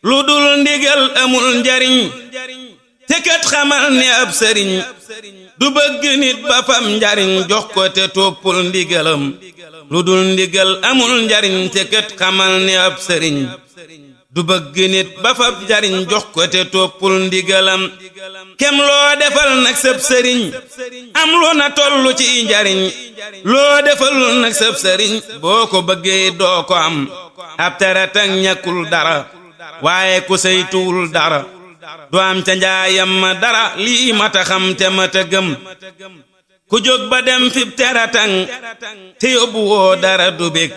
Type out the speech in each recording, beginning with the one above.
lu dul ndigal amul njariñ te kat xamal ne ab sëriñ du bëgg nit ba fam njariñ jox ko te toppul ndigalam lu dul ndigal amul njariñ te kat xamal ne ab sëriñ du bëgg nit ba fam njariñ jox ko te toppul ndigalam kem loo defal nag sab sëriñ am lu na tollu ci njariñ loo defalul nag sab sëriñ boo ko bëggee doo ko am ab taratang ñàkkul dara waaye ku saytuwul dara du am ca njaayam ma dara lii mata xam te mata gëm ku jóg ba dem fib taratang te yóbbu woo dara du bég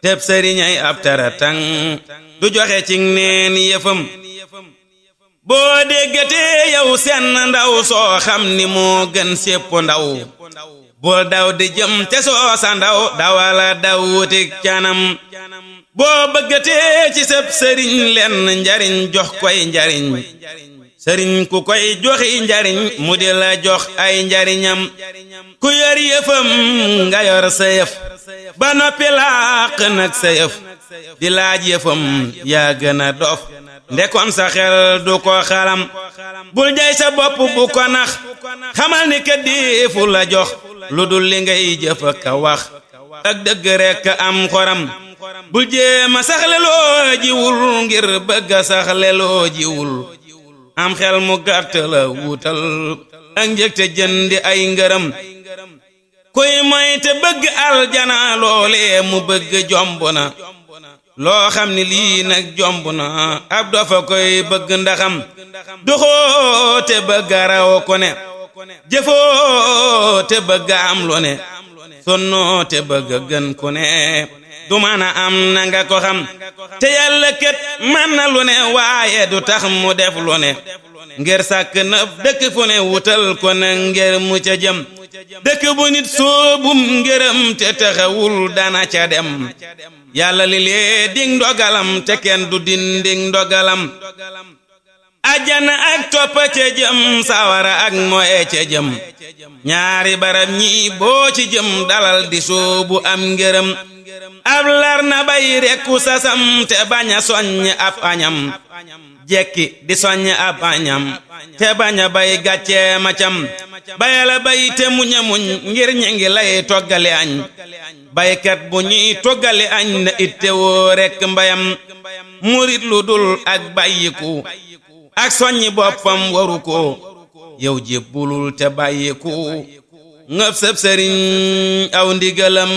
teb sëriñay ab taratang du joxe ci neen yëfam boo déggatee yow seen ndaw soo xam ni moo gën sépp ndaw bul daw di jëm te soo sa ndaw dawala daw wutik canam boo bëggatee ci sab sëriñ lenn njariñ jox koy njariñ sëriñ ku koy joxi njariñ mu di la jox ay njariñam ku yor yëfam nga yor sa yëf ba noppi làq nag sa yëf di laaj yëfam yaa gën a dof ndekon sa xel du ko xalam bul jay sa bopp bu ko nax xamal ni ka deefu la jox lu dul li ngay jëf ka wax ak dëgg rekk am xoram bul jéema saxle loo jiwul ngir bëgga saxle loo jiwul am xel mu gàtt la wutal ak njëg te jëndi ay ngërëm kuy moy te bëgg aljana loolee mu bëgg jomb na loo xam ni lii nag jomb na ab dafa koy bëgg ndaxam doxoo te bëgg raw ko ne jëfoo te bëgg am lu ne sonnoo te bëgg gën ku ne du mën a am na nga ko xam te yàlla kat mën na lu ne waaye du tax mu def lu ne ngir sàkk na dëkk fu ne wutal ko na ngir mu ca jëm dëkk bu nit soobum ngërëm te taxawul dana ca dem yàlla li lee ding ndogalam te kenn du dinding ndogalam ajjana ak toppa ca jëm sawara ak moye ca jëm ñaari barab ñi boo ci jëm dalal di soobu am ngërëm ab lar na bay rekku sasam te bañ a soññ ab añam jekki di soññ ab añam te bañ a bay gàccee macam bayala bay te muña muñ ngir ñi ngi lay toggale añ baykat bu ñuy toggale añ na itte woo rekk mbayam murit lu dul ak bàyyiku ak soññi boppam waru ko yow jébbulul te bàyyiku ngëp sëb sëriñ aw ndigalam